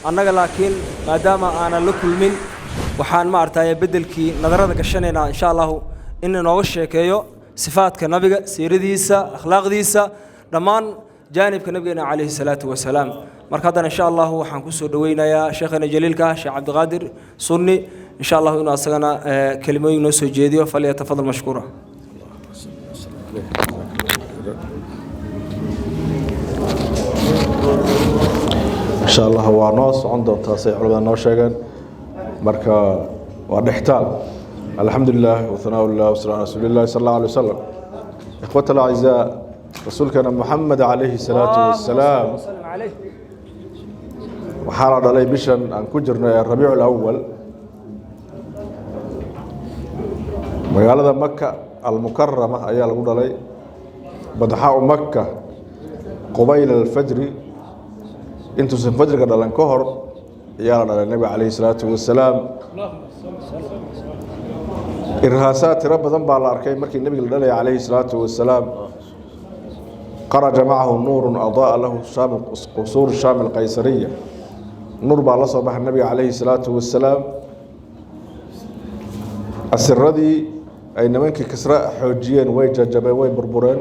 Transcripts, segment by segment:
Annaga laakiin maadaama aanan la kulmin, waxaan maaragtay beddelkii nadarada gashanaynaa, insha Allahu, in inooga sheekeeyo sifaadka nabiga, siiradiisa, akhlaaqdiisa, dhammaan jaanibka nabigeena calayhi salaatu wasalaam. Marka haddana, insha Allahu, waxaan kusoo dhoweynayaa sheekhana jaliilka ah, Sheekh Cabdiqaadir Sunni, insha Allahu, inuu asagana kelimooyin noo soo jeediyo. فليتفضل مشكورا. Insha Allah waa noo socon doontaa say culamada noo sheegeen. Marka waa dhextaal. الحمد لله وثناء الله وصلاة على رسول الله صلى الله عليه وسلم. إخوة الأعزاء، rasuulkeena Moxamed calayhi salaatu wasalaam waxaa la dhalay bishan aan ku jirno ee Rabiicu Alawal, magaalada Maka Almukarama ayaa lagu dhalay, badxaau Maka, qubayla alfajri. Intuusan fajriga dhalan ka hor ayaa la dhalay nabiga calayhi salaatu wasalaam. Irhaasaad tiro badan baa la arkay markii nebiga la dhalaya calayhi salaatu wasalaam. خرج معه نور أضاء له شام قصور الشام القيصرية. Nuur baa la soo baxay nabiga calayhi salaatu wasalaam. Asiradii ay nimankii Kisra xoojiyeen way jajabeen, way burbureen.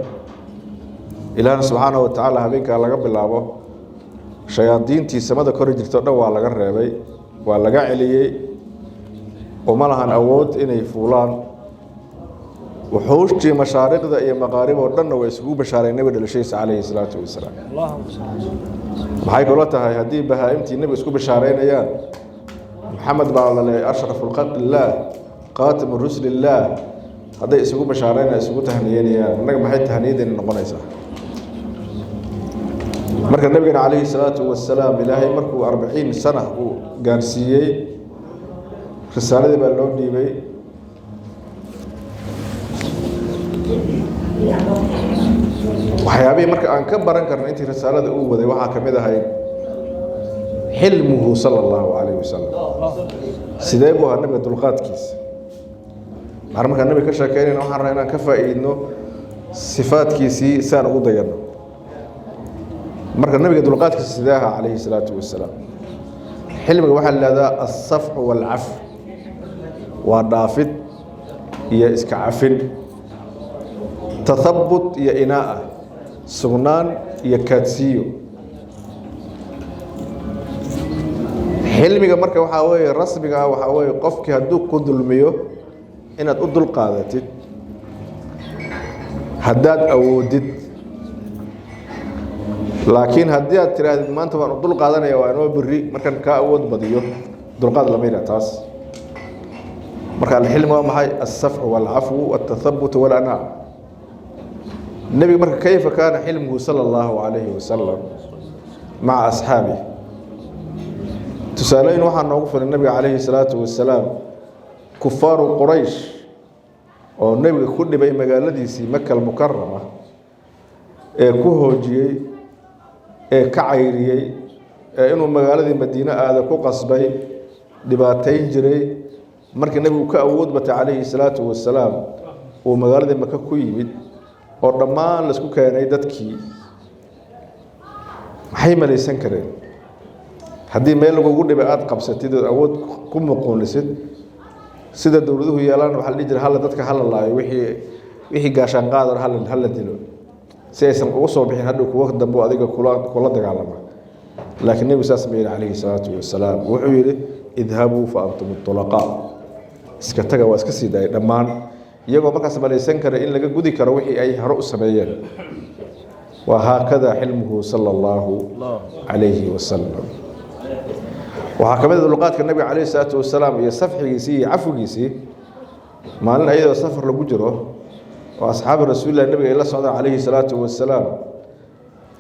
Ilaahna subxaanahu wa tacaala habeenkaa laga bilaabo shayaadiintii samada kori jirto dhan waa laga reebay, waa laga celiyey. Uma lahan awood inay fuulaan. Wuxuushtii mashaariqda iyo maqaarib oo dhanna way isugu bashaareen nebiga dhalashadiisa calayhi salaatu wasalaam. Maxay kula tahay haddii bahaa-imtii nebiga isku bashaareynayaan, Maxamed baa la leeyay, أشرف خلق الله، خاتم رسل الله, hadday isugu bashaareynaya, isugu tahniyeynayaan, annaga maxay tahniyadeena noqonaysaa? Marka nabigana calayhi salaatu wasalaam Ilaahay markuu 40 sana uu gaarsiiyey, risaaladii baa loo dhiibay. Waxyaabihii marka aan ka baran karna intii risaalada uu waday waxaa ka mid ahayd حلمه صلى الله عليه وسلم. Sidee buu ahaa nabiga dulqaadkiisa? Maxaan markaan nabiga ka sheekeynayna, waxaan rabnaa inaan ka faa'iidno sifaadkiisii si aan ugu dayano. Marka nabiga dulqaadkiisa sidee ahaa calayhi salaatu wasalaam? Xilmiga waxaa la ihahdaa الصفح والعفو, waa dhaafid iyo iska cafin, تثبت iyo إناءة, sugnaan iyo kaadsiiyo. Xilmiga marka waxaa weeye rasmiga ah, waxaa weeye qofkii hadduu ku dulmiyo inaad u dulqaadatid haddaad awoodid. Laakiin haddii aad tidhaahdid maanta waan u dul qaadanaya, waa inoo beri markaan kaa awood badiyo, dulqaad lama yidhah taas. Marka alxilmi waa maxay? الصفح والعفو والتثبت والأناء. Nebiga marka كيف كان حلمه صلى الله عليه وسلم مع أصحابه? Tusaaleyn waxaa noogu filan nabiga calayhi salaatu wasalaam kufaaru Quraysh oo nebiga ku dhibay magaaladiisii Maka Almukarama, ee ku hoojiyey, ee ka cayriyey, ee inuu magaaladii Madiine aada ku qasbay, dhibaatayn jiray. Markii nebigu ka awood batay calayhi salaatu wasalaam, uu magaaladii Maka ku yimid oo dhammaan laisku keenay dadkii, maxay malaysan kareen? Haddii meel lagugu dhibay aada qabsatid ood awood ku muquunisid, sida dowladuhu yeelaan, waxaa la dhihi jiray hala dadka hala laayo, wixii gaashaan qaadan hala dilo si aysan ugu soo bixin hadhow kuwa dambe adiga kula dagaalama. Laakiin nebigu saas ma yidhi calayhi salaatu wasalaam. Wuxuu yidhi: اذهبوا فأنتم الطلقاء. Iska taga. Waa iska sii daayay dhammaan, iyagoo markaas malaysan kara in laga gudi karo wixii ay hore u sameeyeen. Waa هكذا حلمه صلى الله عليه وسلم. Waxaa ka mid a dulqaadka nabiga calayhi salaatu wasalaam iyo safxigiisii iyo cafigiisii, maalin ayadoo safar lagu jiro oo asxaabi rasuulilah nabiga ay la socdaan calayhi salaatu wasalaam,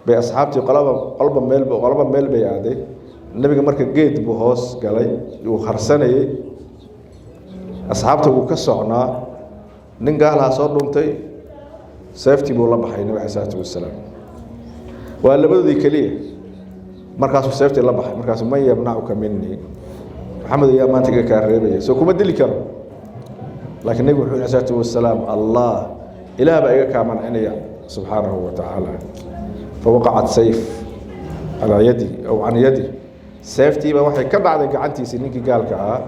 bay asxaabtii qolaba qolba meel qolaba meel bay aaday. Nebiga marka geed buu hoos galay, uu harsanayey, asxaabta wuu ka socnaa. Nin gaalaha soo dhuntay, seeftii buu la baxay nabiga calayhi salaatu wasalaam. Waa labadoodii keliya. Markaasuu seeftii la baxay, markaasuu: "من يمنعك مني?" Maxamed ayaa maanta iga kaa reebaya? Soo kuma dili karo. Laakiin nebigu wuxuu alayhi salaatu wasalaam: "Allah, Ilaah baa iga kaa mancinaya subxaanahu wa tacaala." فوقعت سيف على يدي أو عن يدي. Seeftiiba waxay ka dhacday gacantiisii ninkii gaalka ahaa.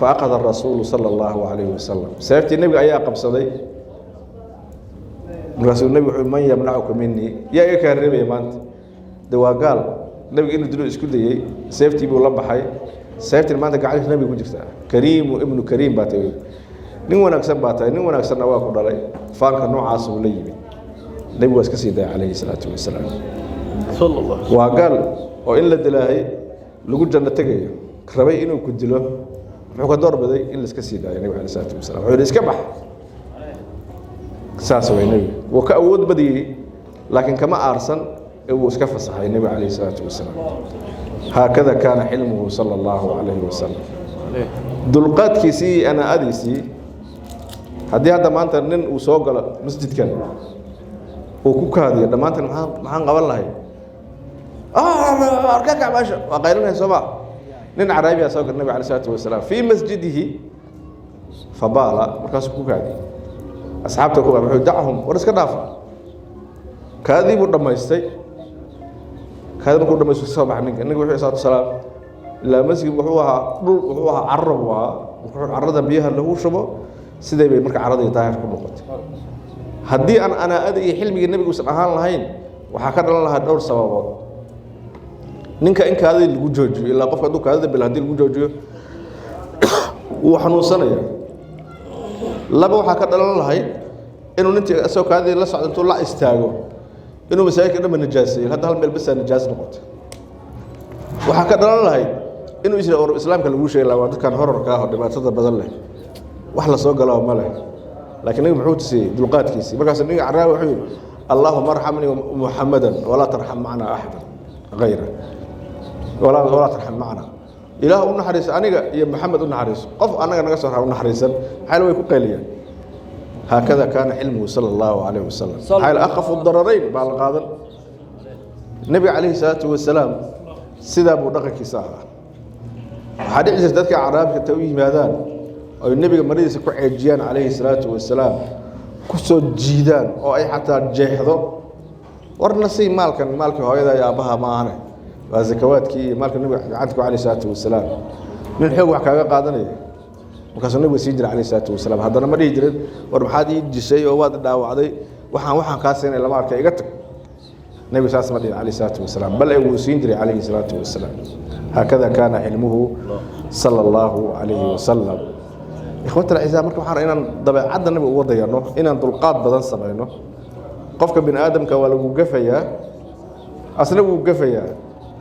Fa akhada rasuulu sala allahu calayhi wasalam, seeftii nebiga ayaa qabsaday. Markaasuu nebigu wuxuu: "Man yamnacuka minii?" Yaa iga kaa reebaya maanta? De waa gaal, nebiga inuu dilo isku dayey. Seeftii buu la baxay, seeftiin maanta gacantiisa nebiga ku jirtaa. Kariimu ibnu kariim baa tahay, nin wanaagsan baa tahay, nin wanaagsanna waa ku dhalay. Faanka noocaas uu la yimid, nebigu waa iska sii daya calayhi salaatu wasalaam. Waa gaal oo in la dilaahay lagu janno tegayo, rabay inuu ku dilo, muxuu ka doorbiday? In la iska sii daayo. Nebiga alayhi salaatu wasalaam wuxuu yidhi: "Iska bax." Saas way nebiga wuu ka awood badiyey, laakiin kama aarsan ee wuu iska fasaxay nebiga calayhi salaatu wasalaam. Haakada kaana xilmuhu sala allahu calayhi wasalam, dulqaadkiisii iyo anaa'adiisii. Haddii hadda maanta nin uu soo galo masjidkan uu ku kaadiyo, dhammaantan maxaan qaban lahay? Argagax meesha waa qaylinaya, soo ma? Nin caraabiyaa soo gal nabiga alayhi salaatu wasalaam fii masjidihi, fabaala, markaasuu ku kaadiyey. Asxaabta ku wuxuu: "Dachum," war iska dhaafa. Kaadii buu dhammaystay. Kaadi markuu dhamaysto soo baxa ninka. Ninka wuxuu salaatu wasalaam ilaa masjid wuxuu ahaa dhul, wuxuu ahaa carro buu ahaa. Wuxuu carrada biyaha lagu shubo, siday bay marka carradii daahir ku noqotay. Haddii aan anaa'ada iyo xilmigii nebigu usan ahaan lahayn, waxaa ka dhalan lahaa dhowr sababood. Ninka in kaadidii lagu joojiyo, ilaa qofka hadduu kaadida bila haddii lagu joojiyo wuu xanuunsanaya. Laba, waxaa ka dhalan lahayd inuu nintii isagoo kaadidii la socdo intuu la istaago inuu masaajidka dhanba najaaseeyo. Hadda hal meel basaa najaas noqotay. Waxaa ka dhalan lahayd inuu isla or islaamka lagu sheegi lahaa, waa dadkan horarka ah oo dhibaatada badan leh, wax la soo galoo ma leh. Laakiin nabigu muxuu tusiyey? Dulqaadkiisii. Markaasuu ninka caraabi wuxuu yidhi: "Allaahuma arxamnii muxamadan walaa tarxam macnaa axadan hayra, walaa tarxam macnaa." Ilaah u naxariiso aniga iyo Maxamed u naxariiso, qof annaga naga soo raa u naxariisan. Maxaa way ku qayliyaan? Haakada kaana xilmuhu sala allahu calayhi wasalam. Maxaa yeele akhafu dararayn baa la qaadan. Nebiga calayhi salaatu wasalaam sidaa buu dhaqankiisa ahaa. Waxaa dhici jirta dadka caraabka ta u yimaadaan oy nebiga maradiisa ku ceejiyaan calayhi salaatu wasalaam, ku soo jiidaan oo ay xataa jeexdo. Warna sii maalkan, maalkii hooyada iyo aabbaha ma ahane, waa zakawaadkii iyo maalka nebiga gacanta ku calayhi salaatu wasalaam. Nin xoog wax kaaga qaadanaya, markaasuu nebiga siin jiray calayhi salaatu wasalaam. Haddana ma dhihi jirin: "War maxaad ii dishay oo waad dhaawacday? Waxaan kaa siinay lama arkay, iga tag." Nebigu saas ma dhihin calayhi salaatu wasalaam, bal ee wuu siin jiray calayhi salaatu wasalaam. Haakada kaana xilmuhu sala allahu calayhi wasalam. Ikhwata alacizaa, marka waxaan inaan dabeecadda nabiga uga dayano, inaan dulqaad badan samayno. Qofka bini aadamka waa lagu gafayaa, asna wuu gafayaa.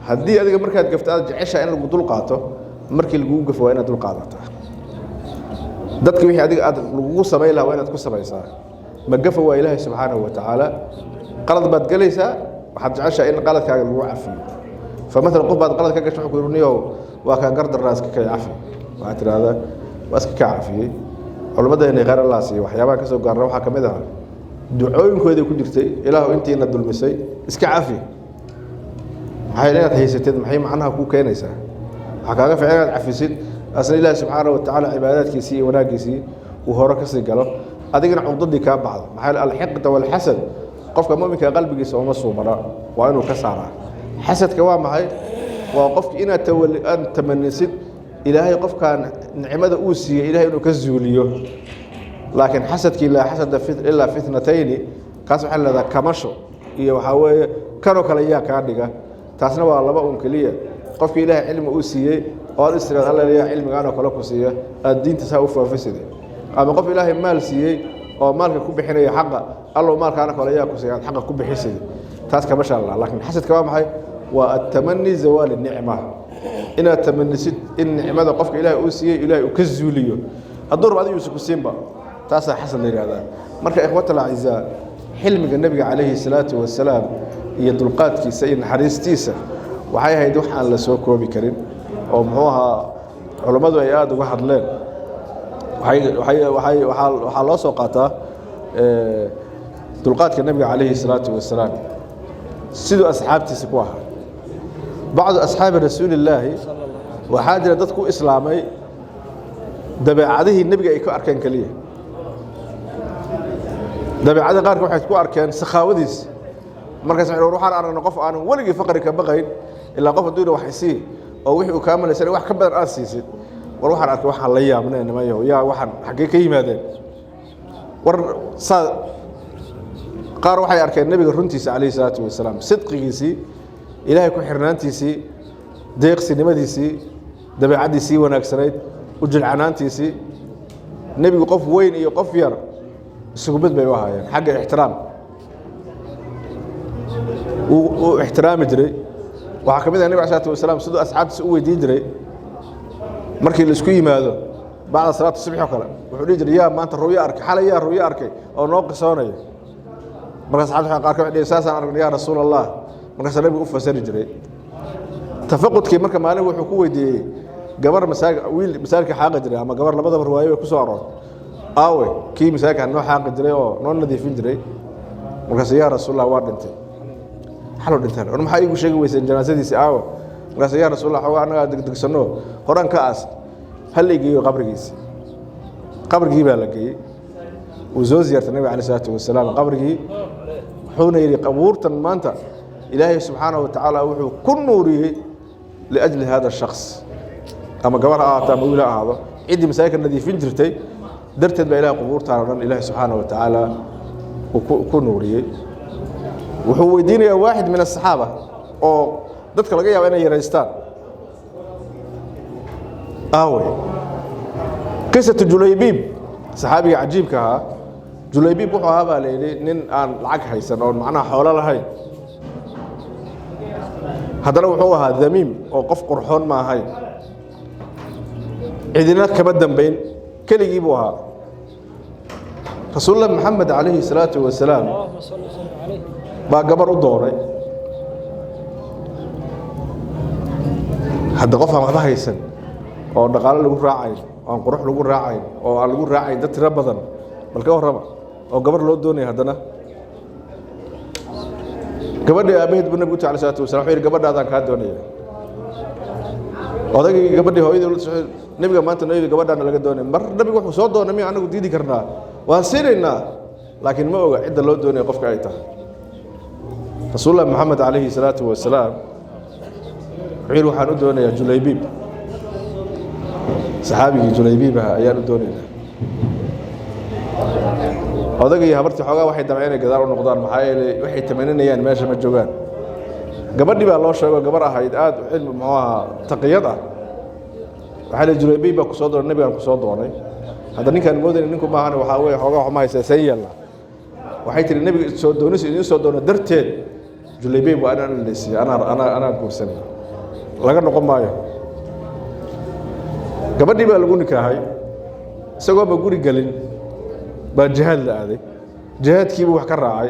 Haddii adiga markaad gafto aad jeceshaa in lagu dulqaato, markii lagugu gafo waa inaad dulqaadataa. Dadka wixii adiga aad lagugu samayn lahaa waa inaad ku samaysaa. Ma gafa waa Ilaahay subxaanahu wa tacaala. Qalad baad gelaysaa, waxaad jeceshaa in qaladkaaga lagu cafiyo. Fa maalan qof baad qalad ka gasho, wuxuu ku yidhi: "Niyow, waa kaa gardarraa, iska kay cafi." Waxaad tidhaahdaa: "Waa iska kaa cafiyey." Culimmadeenna khayr Allah siiyo, waxyaabaha ka soo gaarna waxaa ka mid ahaa ducooyinkooday ku jirtay: "Ilaahu intiina dulmisay iska cafi." Maxaa yeele inaad haysateed maxay macnaha kuu keenaysaa? Waxaa kaaga fiican inaad cafisid, asna Ilaahi subxaana wa tacaala cibaadaadkiisii iyo wanaaggiisii uu hore ka sii galo, adigana cuqdadii kaa baxdo. Maxaa yeele alxiqda walxasad qofka mu'minka qalbigiisa uma suubana, waa inuu ka saaraa. Xasadka waa maxay? Waa qofki inaad tawali aad tamanisid Ilaahay qofkan nicmada uu siiyey Ilahay inuu ka zuuliyo. Laakiin xasadkii laa xasada ilaa fitnatayni, kaas waxaa leedaha kamasho iyo waxaa weeye kanoo kale yaa kaa dhiga. Taasna waa laba un keliya: qofkii Ilaahay cilmi uu siiyey oo aad istiraad alla yaa cilmigaan oo kale ku siiya, aad diinta saa u faafiside, ama qof Ilaahay maal siiyey oo maalka ku bixinaya xaqa, allow maalkaana kale yaa ku siiya, aad xaqa ku bixiside. Taas kamasha allah. Laakiin xasadka waa maxay? Waa atamani zawaali nicma, inaad tamanisid in nicmada qofka Ilaahay uu siiyey Ilaahay uu ka zuuliyo, hadduu rabo adigu yuusan ku siinba. Taasaa xasad la yidhahdaa. Marka ikhwat alacizaa, xilmiga nebiga calayhi salaatu wasalaam iyo dulqaadkiisa iyo naxariistiisa waxay ahayd wax aan la soo koobi karin oo muxuu ahaa culammadu ay aada uga hadleen. Waxaa loo soo qaataa dulqaadka nebiga calayhi salaatu wasalaam siduu asxaabtiisa ku ahaa. Bacdu asxaabi rasuulillaahi waxaa jira dad ku islaamay dabeecadihii nebiga ay ku arkeen keliya. Dabeecadii qaarka waxay ku arkeen sakhaawadiis. Markaas waxay: "Waxaan aragnay qof aanan weligii faqri ka baqayn, ilaa qof hadduu yidhi wax isii Oo wixii uu kaa malaysanay wax ka badan aad siisid. War waxaan arkay, waxaan la yaabnay, nimanyahow, yaa waxaan xaggee ka yimaadeen? War saa qaar waxay arkeen nebiga runtiisa calayhi salaatu wasalaam, sidqigiisii, Ilaahay ku xirnaantiisii, deeqsinimadiisii, dabeecaddiisii wanaagsanayd, u jilcanaantiisii. Nebigu qof weyn iyo qof yar isugu mid bay u ahaayeen xagga ixtiraam. Wuu ixtiraami jiray. Waxaa ka mid ah nabig alay salatu wasalaam siduu asxaabtiisa u weydiin jiray markii la isku yimaado bacda salaata subxi oo kale. Wuxuu dhihi jiray: "Yaa maanta ru'yo arkay xalay? Yaa ru'yo arkay oo noo qisoonaya?" Markaas asxaabta qaar ka mid "Saasaan aragnay, yaa Rasuul Allah." Markaasaa nabigu u fasari jiray tafaqudkii. Marka maalin wuxuu ku weydiiyey gabar masaaj, wiil masaajidka xaaqi jiray ama gabar, labadaba riwaayo bay ku soo aroortay: "Aawe kii masaajidka noo xaaqi jiray oo noo nadiifin jiray?" Markaas "Yaa Rasuulallah, waa dhintay, xalow dhinteen." "War maxaa iigu sheegi weyseen janaasadiisi? Aawe?" Markaas "Yaa Rasuulallah, xoogaa annagaa degdegsanno, horaan ka aas, ha la geeyo qabrigiisi." Qabrigii baa la geeyey. Wuu soo ziyaartay nabiga calayh salaatu wasalaam qabrigii, wuxuuna yidhi: "Qabuurtan maanta Ilaahay subxaanahu watacaala wuxuu ku nuuriyey liajli hada shaks." Ama gabar ha ahaato ama wiil ha ahaado, ciddii masaajidka nadiifin jirtay darteed baa Ilahay qubuurtaan o dhan Ilaahay subxaanahu watacaala uu ku nuuriyey. Wuxuu weydiinayaa waaxid min asaxaaba oo dadka laga yaaba inay yaraystaan: "Aawey?" Qisatu Julaybiib, saxaabiga cajiibka ahaa. Julaybiib wuxuu ahaa, baa la yidhi, nin aan lacag haysan oon macnaha xoolo lahayn. Haddana wuxuu ahaa damiim oo qof qurxoon ma ahayn, cidina kama dambayn, keligii buu ahaa. Rasuulullah Maxamed calayhi salaatu wasalaam baa gabar u doonay. Hadda qof aan waxba haysan oo dhaqaalo lagu raacayn, oo aan qurux lagu raacayn, oo aan lagu raacayn dad tiro badan, bal ka warrama oo gabar loo doonaya. Haddana gabadhii aabbaheed buu nabigu u alay salatu wasalam. Wuxuu yidhi: "Gabadhaadaan kaa doonaya." Odaygii gabadhii hooyadii nabiga maanta noo yidhi: "Gabadhaana laga doonaya." Mar nabigu wuxuu soo doonay miya anagu diidi karnaa? Waan siinaynaa, laakiin ma oga cidda loo doonaya qofka ay tahay. Rasuulullah Maxamed calayhi salaatu wasalaam wuxuu yidhi: "Waxaan u doonayaa Julaybiib, saxaabigii Julaybiib aha ayaan u doonaynaa." Odagii habartii xoogaa waxay damceen inay gadaal u noqdaan, maxaa yeelay waxay tamaninayaan meesha ma joogaan. Gabadhii baa loo sheego, gabar ahayd aad u cilmi, muxuu ahaa, taqiyad ah. Waxaa la "Julaybiib baa ku soo doonay, nabigaan ku soo doonay." Hadda ninkaan moodayna ninku maahan, waxaa weeye xoogaa waxma haysaa, seen yeelna? Waxay tihi: "Nebiga soo doonis idiin soo doono darteed, Julaybiib waa inaan leysiiyo, anaa guursanay, laga noqon maayo." Gabadhii baa lagu nikaahay. Isagooba guri gelin baa jihaad la aaday. Jihaadkiibuu wax ka raacay,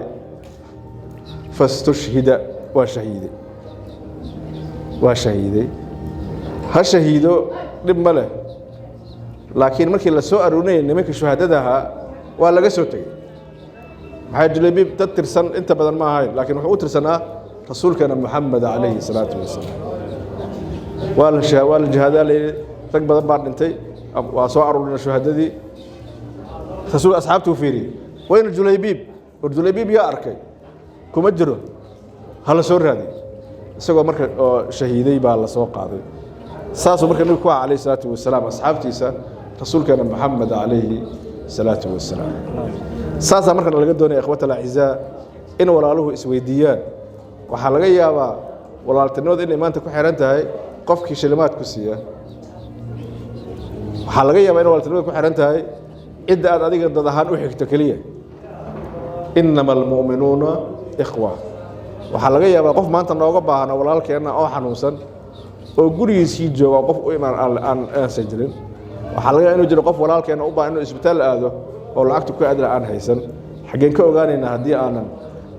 fastushhida, waa shahiiday, waa shahiiday. Ha shahiido, dhib ma leh, laakiin markii la soo aruurinayay nimanka shuhadada ahaa waa laga soo tegey. Maxaa Julaybiib dad tirsan inta badan ma ahayn, laakiin wuxuu u tirsanaa rasuulkeena Moxamed calayhi salaatu wasalaam. Waa la jihaadaa la yidhi, rag badan baa dhintay, waa soo aruurina shuhadadii. Rasuul asxaabtuu fiiriyey: "Wayna Julaybiib? War Julaybiib yaa arkay? Kuma jiro, ha la soo raadiy." Isagoo marka oo shahiiday baa la soo qaaday. Saasuu marka nebigu ku aha calayhi salaatu wasalaam asxaabtiisa, rasuulkeena Moxamed calayhi salaatu wasalaam. Saasaa markana laga doonaya, ikhwat alacizaa, in walaaluhu isweydiiyaan. Waxaa laga yaabaa walaaltinimadu inay maanta ku xiran tahay qofkii shilimaad ku siiya. Waxaa laga yaabaa in walaaltinimadu ku xiran tahay cidda aad adiga dad ahaan u xigto keliya. Inama almu'minuuna ikhwa. Waxaa laga yaabaa qof maanta nooga baahna, walaalkeenna oo xanuunsan oo gurigiisii jooga, qof u imaan aansan jirin. Waxaa laga yaaba inuu jiro qof walaalkeenna u baahan inuu isbitaal aado oo lacagta ku aadla aan haysan. Xaggeen ka ogaanaynaa haddii aanan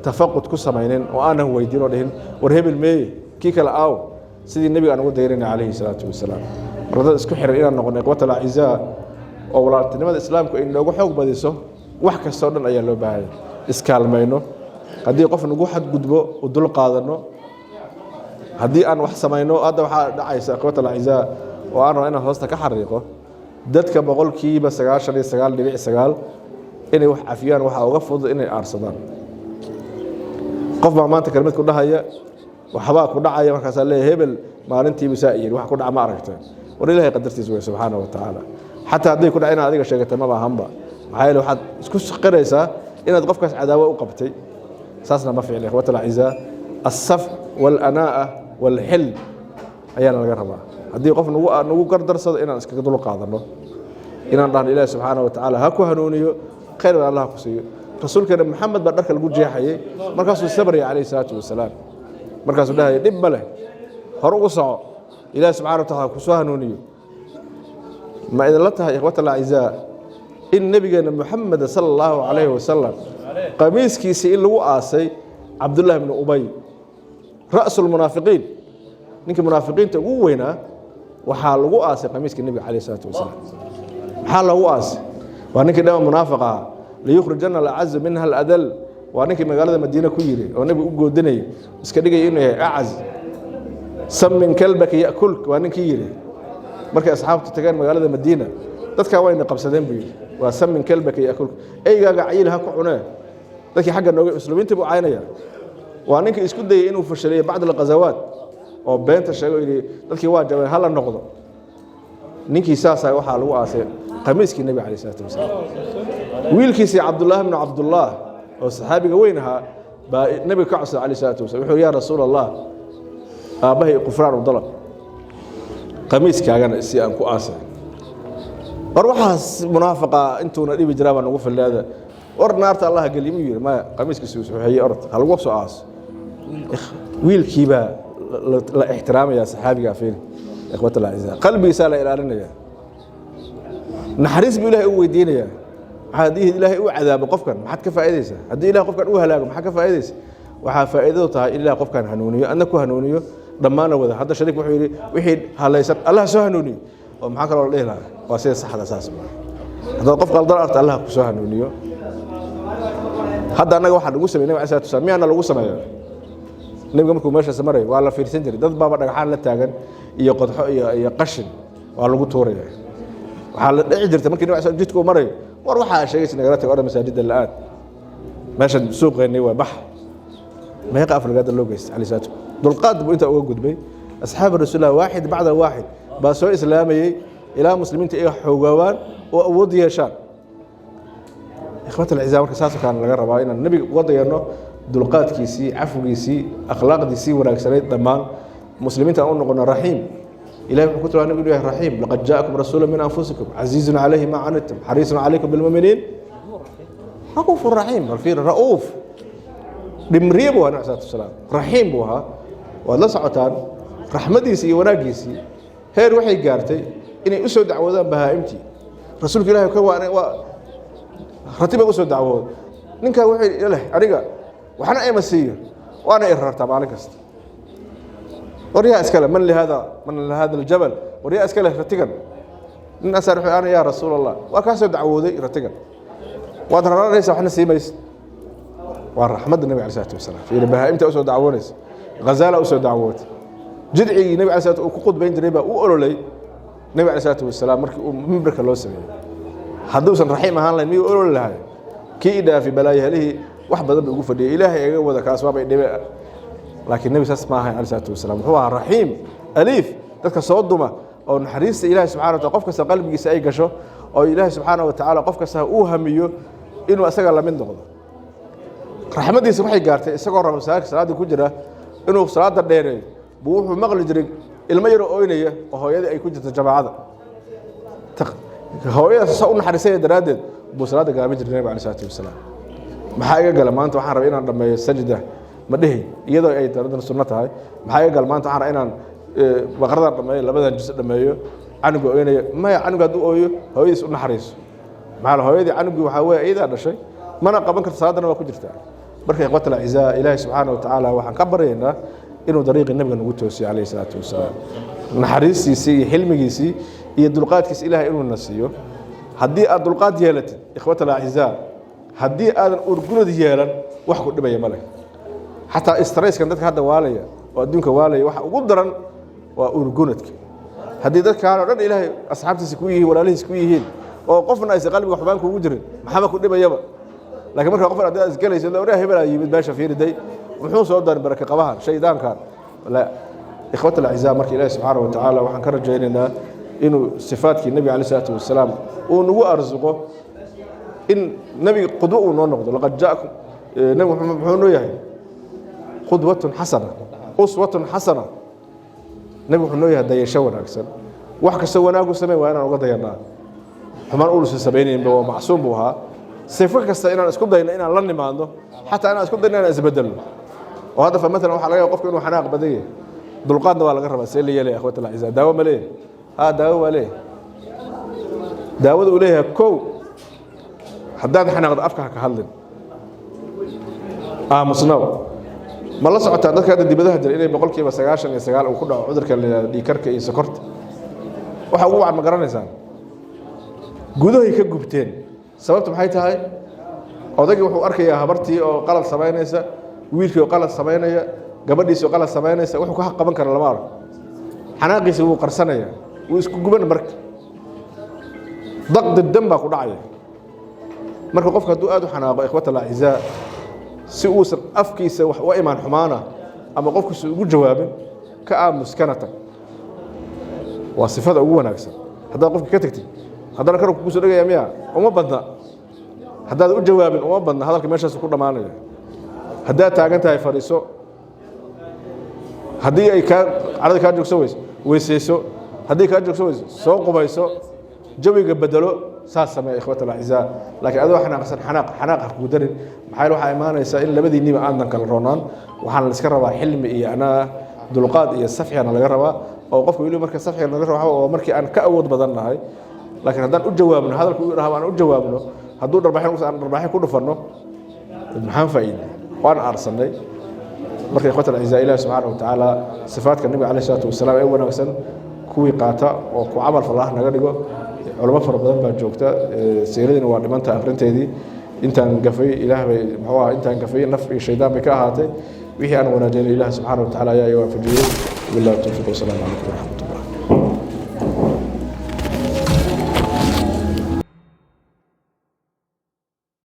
tafaqud ku samaynin oo aanan weydiin oo dhihin: "War hebel meeye? Kii kale aaw?" Sidii nebiga aan ugu dayrana calayhi salaatu wasalaam. Marka dad isku xiran inaan noqono, ikhwat alacizaa, oo walaaltinimada islaamku ay nooga xoog badiso wax kastoo dhan ayaa loo baahanya. Iskaalmayno, haddii qof nagu xadgudbo u dul qaadano, haddii aan wax samayno. Hadda waxaa dhacaysa, ikhwat alacizaa, oo aan raba inaan hoosta ka xariiqo, dadka 99.9% inay wax cafiyaan waxaa uga fudud inay aarsadaan. Qof baa maanta kelmad ku dhahaya, waxbaa ku dhacaya, markaasaa leeyahay hebel Maalintiibu saa yiri wax ku dhaca ma aragteen. War Ilaahay qadartiisa wey subxaana wa tacaala. Xataa hadday ku dhaca inaad adiga sheegata maba ahanba, maxaa yeele waxaad isku qiraysaa inaad qofkaas cadaawo u qabtay. Saasna ma fiicna, ikhwat alacizaa. Alsaf waalanaa'a waalxilm ayaana laga rabaa. Haddii qof nagu gardarsado, inaan iskaga dul qaadano, inaan dhahno Ilaahi subxaana wa tacaala ha ku hanuuniyo, khayr baan Allah ku siiyo. Rasuulkeena Maxamed baa dharka lagu jeexayay, markaasuu sabraya calayhi salaatu wasalaam, markaasuu dhahaya dhib ma leh, hor ugu soco, Ilaahi subxana wa taala ku soo hanuuniyo. Ma idinla tahay, ikhwat alacizaa, in nebigeena Muxamed sala allahu calayhi wasalam qamiiskiisii in lagu aasay Cabdullahi bnu Ubay, ra'su lmunaafiqiin, ninkii munaafiqiinta ugu weynaa, waxaa lagu aasay qamiiska nebiga calayhi salaatu wasalaam? Maxaa loogu aasay? Waa ninkii dhama munaafiq ahaa, liyukhrijana alacazu minha aladal. Waa ninkii magaalada Madiine ku yiri oo nebigu u goodinayay, iska dhigaya inuu yahay acaz. Samin kalbaka yakulk, waa ninkii yiri markay asxaabtu tageen magaalada Madiina, dadkaa wayna qabsadeen buu yidhi. Waa samin kalbaka yakulk, eygaaga cayil ha ku cunee, dadkii xagga nooga muslimiinta buu caynaya. Waa ninkii isku dayay inuu fashiliyo bacd alghazawaat oo beenta sheego, yidhi dadkii waa jabeen, hala noqdo. Ninkii saasaa waxaa lagu aasay qamiiskii nebiga calayhi salaatu wasalaam. Wiilkiisii Cabdullaahi bnu Cabdullah oo saxaabiga weyn ahaa baa nebiga ka codsaday calayhi salaatu wasalam. Wuxuu, yaa rasuul Allah, aabbahay qufraan u dalab, qamiiskaagana si aan ku aasay. War waxaas munaafaqa intuuna dhibi jiraa baa nagu fillaada, war naarta Allah geliy muu yidhi. Maya, qamiiskiisi uu suxeeyey, orod ha lagu soo aaso. Wiilkiibaa la ixtiraamaya saxaabigaa. Fiiri, ikhwat alacizaa, qalbigiisaa la ilaalinaya, naxariis buu Ilahay u weydiinayaa. Maxaa haddii Ilaahay u cadaabo qofkan, maxaad ka faa'iidaysaa? Haddii Ilahay qofkan u halaago, maxaad ka faa'iidaysaa? Waxaa faa'iidadu tahay in Ilahay qofkan hanuuniyo, adna ku hanuuniyo, dhammaanna wada. Hadda Shariif wuxuu yidhi wixii halaysan Allah soo hanuuniyo, oo maxaa kaloo la dhihi lahaa? Waa sida saxda, saas maa. Haddaad qof qaldan arta, Allah ku soo hanuuniyo. Hadda annaga waxaa lagu samey nabiga alai salatu wasalaam miyaana lagu sameeyo? Nebiga markuu meeshaas maray waa la fiirsan jiray. Dad baaba dhagxaan la taagan iyo qodxo iyo qashin waa lagu tuuraya. Waxaa la dhici jirta markii nabiga jidka uu marayo, war waxaa sheegaysa nagala tago, orda masaajidda la-aad, meeshan suuqeennii waa bax. Meeqa aflagaada loo geystay calayhi salaatu? Dulqaad buu intaa uga gudbay. Asxaabu rasuulillah waaxid bacda waaxid baa soo islaamayey ilaa muslimiinta ay xoogaabaan oo awood yeeshaan. Ikhwat alcizaa, marka saasoo kalena laga rabaa inaan nebiga uga dayano dulqaadkiisii, cafwigiisii, akhlaaqdiisii wanaagsanayd, dhammaan muslimiinta aan u noqono raxiim. Ilahi wuxuu ku tilmaamay nabigu inuu yahay raxiim: laqad jaakum rasuulu min anfusikum casiizun calayhi maa canidtum xariisun calaykum bilmuminiin ra'uufu raxiim. Bal fiir, ra'uuf, dhimriye buu ahaa nabi salatu wasalaam, raxiim buu ahaa. Waad la socotaan raxmadiisii iyo wanaaggiisii heer waxay gaartay inay u soo dacwoodaan bahaa'imtii. Rasuulka Ilahi ka waa ratiba u soo dacwooda. Ninkaa wuxuu yidhi leh aniga waxna ima siiyo, waana i rartaa maalin kasta. War yaa iskale? Man lihada, man lihada aljabal? War yaa iskale ratigan? Nin asaar wuxuu ana yaa rasuul Allah, waa kaa soo dacwooday ratigan, waad raranaysa, waxna sii maysa. Waa raxmadda nabiga alai salatu wasalaam. Fiiri, bahaa'imta usoo dacwoonaysa, ghazaala usoo dacwootay, jidcigii nabiga alai salatu uu ku khudbayn jiray baa u ololay nabiga alai salatu wasalaam markii uu mimbarka loo sameeyey. Hadduusan raxiim ahaan lahayn miyuu ololi lahay? Kii i dhaafi balaayahalihii wax badan ba ugu fadhiyay, Ilaahay iga wada, kaas waaba idhibe. Laakiin nebi saas ma ahayn alai salatu wasalaam. Wuxuu ahaa raxiim aliif, dadka soo duma oo naxariista Ilaahay subxana wa taala qof kasta qalbigiisa ay gasho, oo Ilaahay subxaana wa tacaala qof kasta uu hamiyo inuu asaga la mid noqdo. Raxmaddiisa waxay gaartay isagoo raba masaajidka salaadda ku jira inuu salaadda dheereeyo buu wuxuu maqli jiray ilmo yaroo ooynaya oo hooyadii ay ku jirto jamaacada. Hooyadaas sa u naxariisaya daraaddeed buu salaadda gaabin jiray nabiga alai salatu wasalaam. Maxaa iga gala maanta? Waxaan rabay inaan dhammeeyo sajda ma dhihi, iyadoo ay daradan sunno tahay. Maxaa iga gala maanta? Waxaan rabay inaan baqaradan dhammeeyo, labadan juz dhammeeyo, canuga ooynaya. Maya, canuga hadduu ooyo hooyadiis u naxariiso. Maxaa la hooyadii canugii waxaa weeye iyadaa dhashay, mana qaban karta, salaadana waa ku jirtaa. Marka ikhwat alacizaa, Ilaahi subxaana wa tacaala waxaan ka baryaynaa inuu dariiqii nabiga nagu toosiyo calayhi salaatu wasalaam, naxariistiisii iyo xilmigiisii iyo dulqaadkiisa Ilahay inuu na siiyo. Haddii aad dulqaad yeelatid, ikhwat alacizaa, haddii aadan urgunad yeelan, wax ku dhibaya ma leh. Xataa stresskan dadka hadda waalaya oo adduunka waalaya, waxa ugu daran waa urgunadka. Haddii dadkaan oo dhan Ilaahay asxaabtiisa ku yihiin, walaalihiis ku yihiin, oo qofna aysan qalbiga xubaan kuugu jirin, maxaaba ku dhibayaba? Laakiin marka qof haddaad isgalayso, oraa hebelaa yimid meesha, fiiriday muxuu soo darin, baraka qabahan shaydaankan la. Ikhwat alacizaa, marka Ilaahi subxaana wa tacaala waxaan ka rajaynaynaa inuu sifaadkii nebiga alayh isalaatu wasalaam uu nagu arsuqo, in nebiga qudwo uu noo noqdo. Laqad jaakum, nebigu muxuu noo yahay? Qudwatun xasana, uswatun xasana. Nebigu wuxuu noo yahay dayasho wanaagsan. Wax kastoo wanaagu samey waa inaan uga dayanaa. Xumaan ulusa samaynaynba, waa macsuum buu ahaa. Sifo kasta inaan isku dayno inaan la nimaadno, xataa inaan isku dayno inaan isbedelno. Oo hadda fa maalan waxaa laga yaaba qofka inuu xanaaq badan yahay, dulqaadna waa laga rabaa. See la yeelaya, akhwat alacizaa? Daawo ma leeyahay? Haa, daawo waa leeyahay. Daawada uu leeyahay, kow, haddaad xanaaqdo afka ha ka hadlin, aamusnaw. Ma la socotaan dadka hadda dibadaha jira inay 99% uu ku dhaco cudurka la yidhahdo dhiigkarka iyo sokorta? Waxa ugu wacan ma garanaysaan? Gudahay ka gubteen. Sababtu maxay tahay? Odaygii wuxuu arkayaa habartii oo qalad samaynaysa, wiilkii oo qalad samaynaya, gabadhiisii oo qalad samaynaysa. Wuxuu ka qaban kara lama arko. Xanaaqiisa wuu qarsanaya, wuu isku guban. Marka daqdi dam baa ku dhacaya. Marka qofka hadduu aad u xanaaqo, ikhwat alacizaa, si uusan afkiisa wax uga imaan xumaana ama qofkiisa ugu jawaabin, ka aamus kana tag. Waa sifada ugu wanaagsan. Haddaad qofka ka tagtid, haddana karabka kusoo dhegaya miya? Uma badna. Haddaad u jawaabin, uma badna, hadalka meeshaas ku dhammaanaya. Haddaad taagan tahay, fadhiiso. Haddii ay kaa cadhada kaa joogsan weyso, weysayso. Haddii kaa joogsan weyso, soo qubayso, jawiga bedelo. Saas sameeya, ikhwat alacizaa. Laakiin adoo xanaaqsan, xanaaq xanaaq ha kugu darin. Maxaa yeele waxaa imaanaysa in labadiinniba aadan kala roonaan. Waxaana la iska rabaa xilmi iyo anaa dulqaad iyo safxigana laga rabaa, oo qofka weliba marka safxiga laga rabo oo markii aan ka awood badan nahay. Laakiin haddaan u jawaabno hadalka uu dhaho, aan u jawaabno, hadduu dharbaaxin aan dharbaaxin ku dhufanno, maxaan faa'iidnay? Waan aarsanay. Marka, ikhwat alacizaa, ilahi subxaana wa tacaala sifaadka nabiga alayh isalaatu wasalaam ee wanaagsan kuwii qaata oo ku camal falaah naga dhigo. Culamo fara badan baa joogta, siiradiina waa dhimanta akhrinteedii. Intaan gafay ilaah bay, muxuu ahaa, intaan gafay naf iyo shaydaan bay ka ahaatay. Wixii aan wanaajinay, ilaah subxaana wa tacaala ayaa i waafajiyey. Wabillahi tawfiiq, wasalaamu calaykum waraxmat.